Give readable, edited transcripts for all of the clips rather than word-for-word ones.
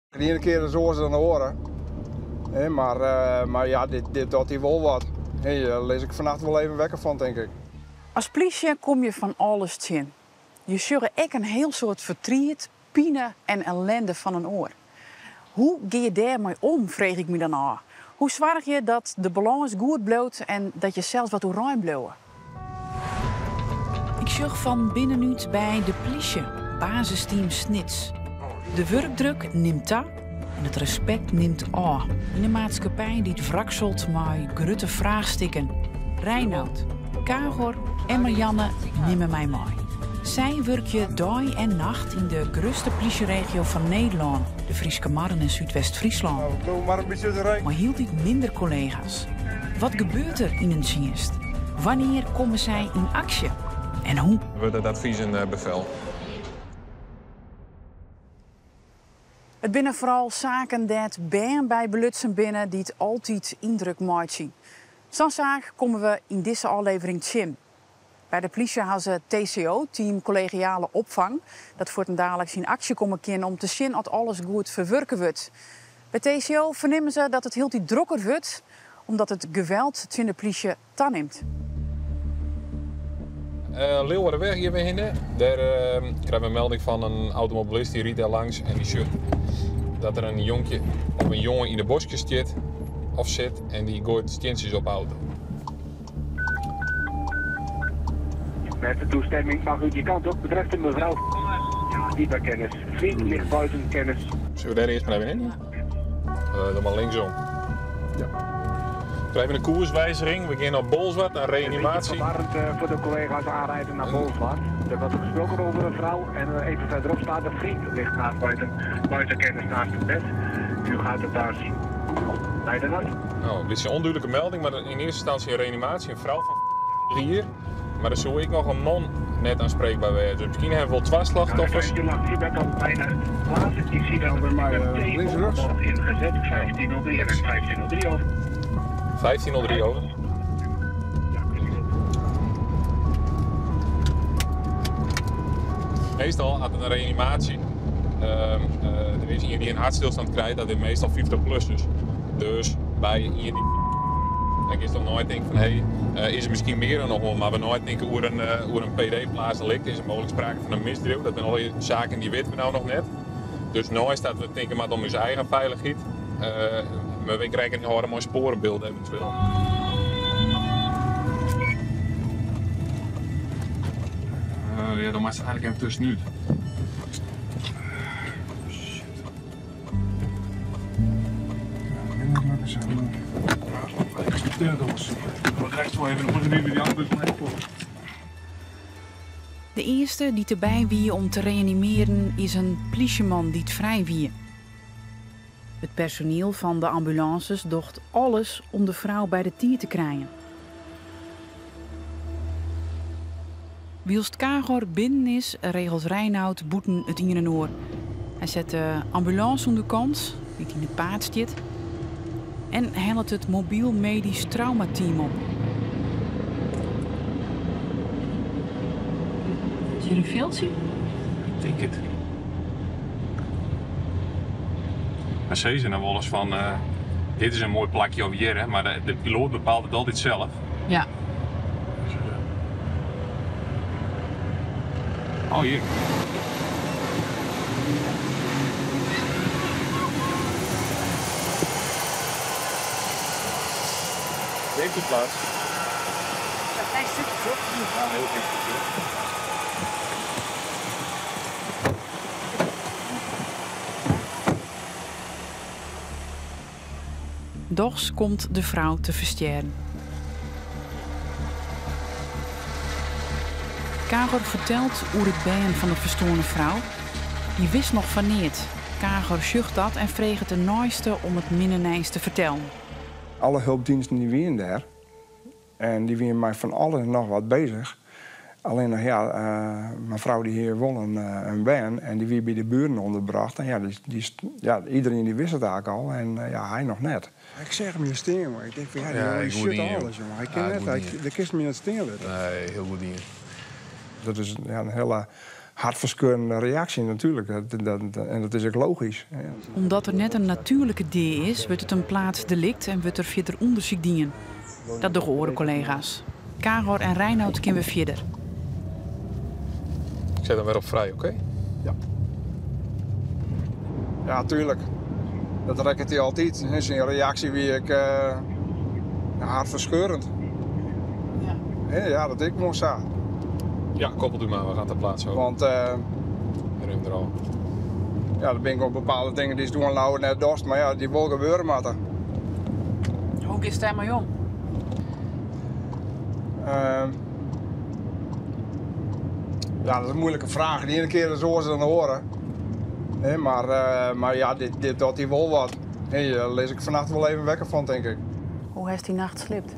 De iene kear is oars dan de oare. Mar, mar ja, dit docht dy wol wat. Dêr lis ik fannacht wol even wekker fan, tink ik. As plysje komme je fan alles tsjin. Je sjogge ek in hiel soad fertriet, pine en ellinde fan in oar. Hoe geane je dêrmei om, freegje ik my dan ôf. Hoe soargje je dat de balâns goed bliuwt en dat je sels wat oerein bliuwe? Ik sjoch fan binnenút by de plysje, basisteam Snits. De wurkdruk nimt ta en it respekt nimt ôf. Yn in maatskippij dy't wrakselt mei grutte fraachstikken. Reinoud, Kagor en Marianne nimme my mei. Sy wurkje dei en nacht yn de grutste plysjeregio fan Nederlân, de Fryske Marren en Súdwest-Fryslân. Nou, mar in bytsje út Mei hieltyd minder kollega's. Wat gebeurt der yn in tsjinst? Wannear komme sy yn aksje? En hoe? Wurdt it advys in befel? It binne foaral saken dêr't bern by belutsen binne dy't altyd yndruk meitsje. Sa'n saak komme we yn dizze ôflevering tsjin. By de plysje ha se TCO, Team Collegiale Opvang, dat fuortendaliks yn aksje komme kin om te sjen oft alles goed ferwurke wurdt. By TCO fernimme se dat it hieltyd drokker wurdt, omdat it geweld tsjin de plysje tanimt. Leeuwarderweg hjir wer hinne. Dêr krije we in melding fan in automobilist dy rydt dêr langs en dy sjocht dat der in jonkje of in jonge yn de boskjes stiet of sit en dy goait stientsjes op 'e auto. Met de toestemming mag u die kant op. Betreft een mevrouw niet bij kennis. Vriend ligt buiten kennis. Sille we dêr earst mar even hinne? Dan mar linksom. Ja. We even in koerswiziging. We geane op Bolsward in reanimaasje. Verwarrend voor de collega's aanrijden naar Bolsward. Er wordt gesproken over een vrouw en even verderop staat de vriend ligt naast buiten kennis naast het bed. U gaat het daar zien. Bij de nacht. No, dit is in ûndúdlike melding, mar yn earste ynstânsje in reanimaasje, in frou fan jier. Mar der soe ek noch in man net oanspreekber wêze. Dus miskien hawwe we wol twa slachtoffers. U bent al bijna klaar. Ik zie dat bij mij links rechts. Ingezet 1503 en 1503 over. 1503 over. Meastal hat in reanimaasje, der is ien dy't in hertstilstân krijt, dat is meastal 50-plussers. Dus by ien dy't dan kinst al neitinke fan hé, is der miskien mear oan de hân, mar we neitinke oer in PD-plaatsdelikt, is der mooglik sprake fan in misdriuw. Dat binne allegear saken dy witte we no noch net. Dus neist dat we tinke moatte om ús eigen feilichheid, moatte we ek rekken hâlde mei spoarebyld eventueel. Ja, dan moatst eigentlik even tuskenút. Shit. De earste dy't derby wie om te reanimearjen is in plysjeman dy't frij wie. It personiel fan de ambulânses docht alles om de frou by de tiid te krijen. Wylst Kagor binnen is, regelt Reinoud bûten it ien en oar. Hy set de ambulânse oan de kant, dy't yn it paad stiet, en hellet it mobyl medysk traumateam op. Is hjir in fjildsje? Ik tink it. Wy sizze dan wolris fan dit is in moai plakje of hjir, mar de piloat bepaalt it altyd sels. Ja. Dus, oh, hjir. Neemt u plaats. Een klein stukje toch? Ja, een heel klein stukje. Dochs komt de frou te ferstjerren. Kagor fertelt oer it bern fan de ferstoarne frou. Dy wist noch fan neat. Kagor sjocht dat en freget de neiste om it minne nijs te fertellen. Alle hulpdiensten dy wiene dêr en dy wiene mei fan alles en noch wat beuzich. Allinnich ja, myn frou dy hie wol in bern en dy wie by de buren ûnderbrocht. En ja, dy, ja, iderien dy wist it eigentlik al en ja, hy noch net. Ik seach him hjir stean, mar ik tink fan ja, dy jonge sjocht alles, jonge. Hy kin net, dêr kinst him net stean litte. Nee, hiel goed dien. Dat is ja, in hiele Hartferskeurende reaksje natuerlik, en dat is ek logysk. Omdat der net in natuerlike dea is, wurdt it in plaatsdelikt en wurdt der fierder ûndersyk dien. Dat dogge oare kollega's. Kagor en Reinoud kin wer fierder. Ik set him wer op frij, oké? Ja. Ja, tuerlik. Dat rekket hy altyd. Syn reaksje wie ek hartferskeurend. Ja, ja, dat is gewoan sa. Ja, koppelt u maar, we gaan ter plaatse. Want Rin er al. Ja, der binne gewoan bepaalde dingen dy'tst gewoan leaver net dochst, mar ja, dy't wol gebeure moatte. Hoe giest dêrmei om? Ja, dat is in moeilike fraach. De iene kear is oars dan de oare. Hè, mar ja, dit docht dy wol wat. Hè, dêr lis ik fannacht wol even wekker fan, tink ik. Hoe hast dy nacht sliept?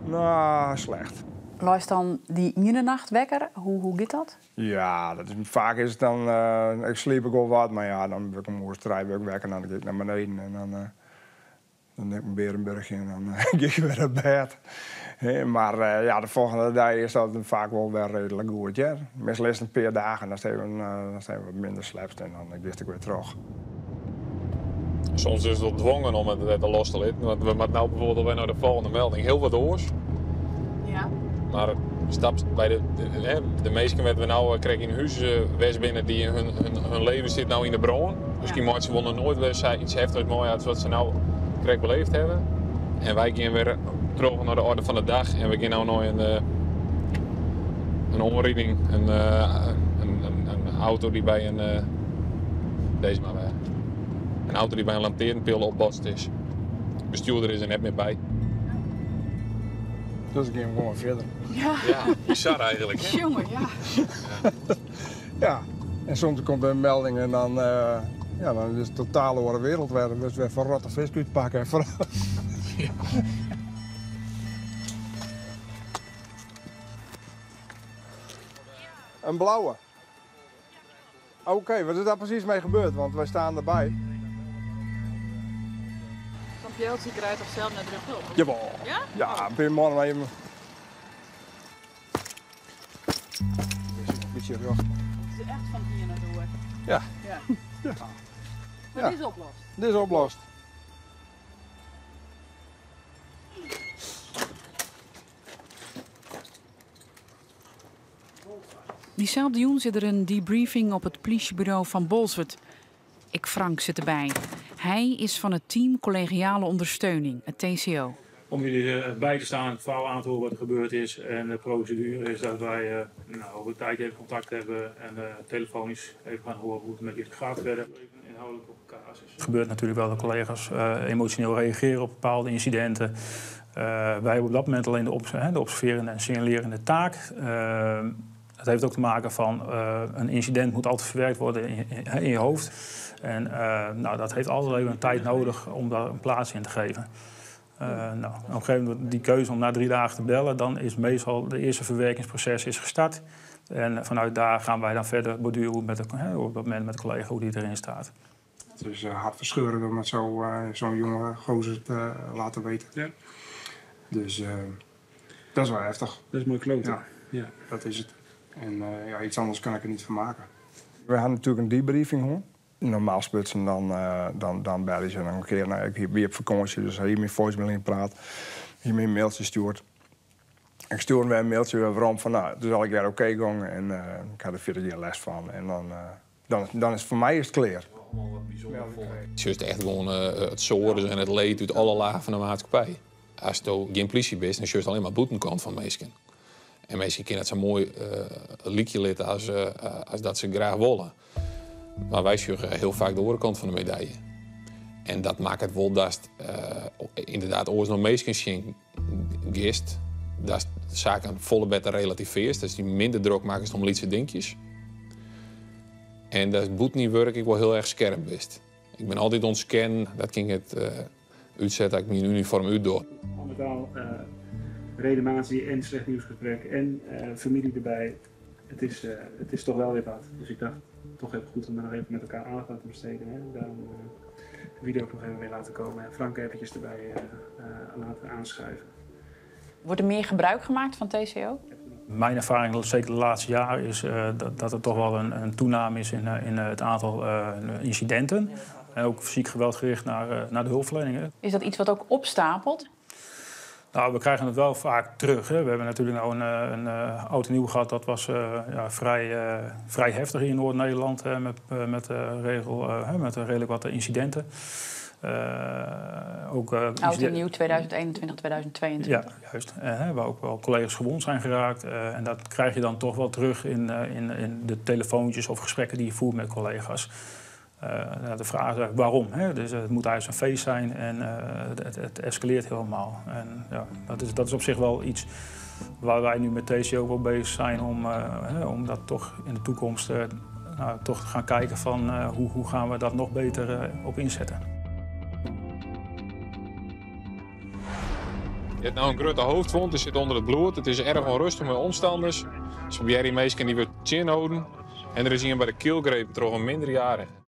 No, slecht. Leist dan dy iene nacht wekker? Hoe giet dat? Ja, dat is, faak is it dan, ik sliep ek wol wat, mar ja, dan wurd ik om oer trije wurd ik wekker en dan gean ik nei beneden en dan dan nim ik in bearenburchje en dan gean ik wer op bêd. Mar ja, de folgjende dei is dat faak wol wer reedlik goed, hear. Meastal is it in pear dagen datst even, datst even wat minder slepst en dan giest ek wer troch. Soms is it wol dwongen om it wer los te litten, want we moatte no bijvoorbeeld alwer nei de folgjende melding. Hiel wat oars. Ja. Mar stapst by de minsken wêr't we no krekt yn hús west binne, dy hun leven sit no yn de brân. Miskien meitsje se wol noch noait wer sa iets heftigs mei as wat se no krekt beleefd hawwe. En wy gean wer troch nei de orde fan de dag en we gean no nei in oanriding, in auto dy't by in, dizze mar wer, in auto dy't by in lantearnpeal opbotst is. De bestjoerder is der net mear by. Dus ik gean gewoan fierder. Ja. Ja, bizar eigentlik. Hè? Jonge, ja. Ja, en soms komt der in melding en dan, ja, dan is it totaal oare wereld wer. Dan wurdst wer foar rotte fisk útpakke. Ja. In blauwe. Oké, wat is daar presys mei gebeurd? Want wy stean derby. Sa'n pealtsje krijt toch sels net rjochtop? Jawel. Ja? Ja, in pear mannen even. Een bytsje rjocht. Het is echt fan hier nei doar. Ja. Ja. Ja. Mar dit is oplost? Dit is oplost. Dyselde jûn sit der in debriefing op it plysjeburo fan Bolsward. Ek Frank sit derby. Hy is fan it team Collegiale Ondersteuning, it TCO. Om jullie by te staan, het verhaal aan te horen wat er gebeurd is. En de procedure is dat wij nou, over een tijdje even contact hebben en telefonisch even gaan horen hoe het met jullie gaat verder. Even inhoudelijk op casus. Het gebeurt natuurlijk wel dat collega's emotioneel reageren op bepaalde incidenten. Wij hebben op dat moment alleen de observerende en signalerende taak. Dat heeft ook te maken van een incident moet altijd verwerkt worden in je hoofd. En nou, dat heeft altijd even een tijd nodig om daar een plaats in te geven. Nou, op een gegeven moment die keuze om na 3 dagen te bellen, dan is meestal het eerste verwerkingsproces is gestart. En vanuit daar gaan wij dan verder borduren hoe het met de, hè, op dat moment met de collega hoe die erin staat. Het is hartverscheurend om het zo'n jonge gozer te laten weten. Dus dat is wel heftig. Dat is mooi kloten. Ja. Dat is het. En ja, iets anders kan ik er niet van maken. We hadden natuurlijk een debriefing, hoor. Normaal sputsen dan bellen ze dan een keer. Nou, ik wie op vakantie, dus hier mijn voicemail in praat. Hier mijn mailtje stuurt. Ik stuur hem een mailtje weer waarom van, nou, het is al een keer oké gegaan en ik had er verder geen les van. En dan is het voor mij is het klaar. Het is echt gewoon het sores en het leed uit alle lagen van de maatschappij. Als je geen politie bent, dan is het alleen maar boetenkant van mensen. En mensen kunnen het zo mooi liedje litten als dat ze graag willen. Maar wij zorgen heel vaak de andere kant van de medaille. En dat maakt het wel dat inderdaad oors nog meestal zien gist. Dat de zaken volle beter relativeert. Dat die minder druk maken om lietse dingetjes. En dat boet niet werk ik wel heel erg scherp best. Ik ben altijd ontscan, dat ging het uitzetten dat ik mijn uniform uitdoe. Al met al reanimatie en slecht nieuwsgesprek en familie erbij. Het is toch wel weer wat. Dus ik dacht, toch even goed om daar nog even met elkaar aandacht aan te besteden. Hè? Daarom de video ook nog even weer laten komen en Frank eventjes erbij laten aanschuiven. Wordt er meer gebruik gemaakt van TCO? Mijn ervaring, zeker de laatste jaren, is dat er toch wel een toename is in het aantal incidenten. En ook fysiek geweld gericht naar de hulpverlening, hè. Is dat iets wat ook opstapelt? Nou, we krijgen het wel vaak terug, hè. We hebben natuurlijk nou een oud en nieuw gehad. Dat was ja, vrij heftig hier in Noord-Nederland. Hè, met redelijk wat incidenten. Ook Oud en nieuw 2021, 2022. Ja, juist. Hè, waar ook wel collega's gewond zijn geraakt. En dat krijg je dan toch wel terug in de telefoontjes of gesprekken die je voert met collega's. Nou, de vraag is eigenlijk waarom. Hè? Dus het moet eigenlijk een feest zijn en het escaleert helemaal. En ja, dat is op zich wel iets waar wij nu met TC ook wel bezig zijn om dat toch in de toekomst toch te gaan kijken van hoe gaan we dat nog beter op inzetten. Je hebt nou een grote hoofdwond, er zit onder het bloed. Het is erg onrustig met omstanders. Ze proberen die mensen die we chin houden. En er is iemand bij de keelgreep door een minderjarige.